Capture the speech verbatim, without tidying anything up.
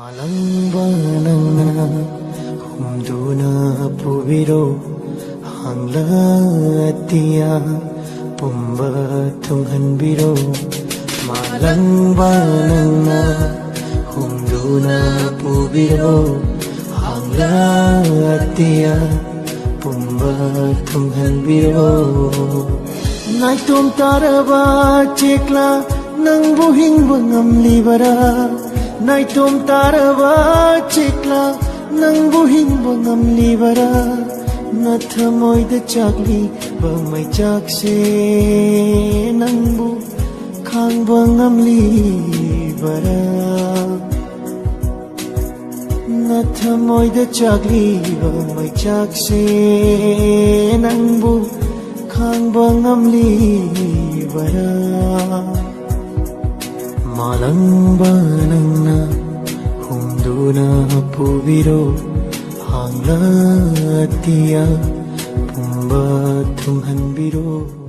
ꯃꯥꯂꯪꯕ ꯅꯪꯅ ꯍꯨꯝꯗꯨꯅ ꯄꯨꯕꯤꯔꯣ, ꯍꯥꯡꯂ ꯑꯇꯤꯌꯥ ꯄꯨꯝꯕ ꯊꯨꯡꯍꯟꯕꯤꯔꯣ꯫ ꯃꯥꯂꯪꯕ ꯅꯪꯅ ꯍꯨꯝꯗꯨꯅ ꯄꯨꯕꯤꯔꯣ, ꯍꯥꯡꯂ ꯑꯇꯤꯌꯥ ꯄꯨꯝꯕ ꯊꯨꯡꯍꯟꯕꯤꯔꯣ꯫ ꯅꯥꯏꯇꯣꯝ ꯇꯥꯔꯕ ꯆꯦꯛꯂꯥ ꯅꯪꯕꯨ ꯍꯤꯡꯕ ꯉꯝꯂꯤꯕꯔꯥ? ꯅꯥꯏꯇꯣꯝ ꯇꯥꯔꯕ ꯆꯦꯛꯂꯥ ꯅꯪꯕꯨ ꯍꯤꯡꯕ ꯉꯝꯂꯤꯕꯔꯥ? ꯅꯊꯃꯣꯏꯗ ꯆꯥꯛꯂꯤꯕ ꯃꯩꯆꯥꯛꯁꯦ ꯅꯪꯕꯨ ꯈꯥꯡꯕ ꯉꯝꯂꯤꯕꯔꯥ? ꯅꯊꯃꯣꯏꯗ ꯆꯥꯛꯂꯤꯕ ꯃꯩꯆꯥꯛꯁꯦ ꯅꯪꯕꯨ ꯈꯥꯡꯕ ꯉꯝꯂꯤꯕꯔꯥ? ꯃꯥꯂꯪꯕ ꯅꯪꯅ ꯍꯨꯝꯗꯨꯅ ꯄꯨꯕꯤꯔꯣ, ꯍꯥꯡꯂ ꯑꯇꯤꯌꯥ ꯄꯨꯝꯕ ꯊꯨꯡꯍꯟꯕꯤꯔꯣ꯫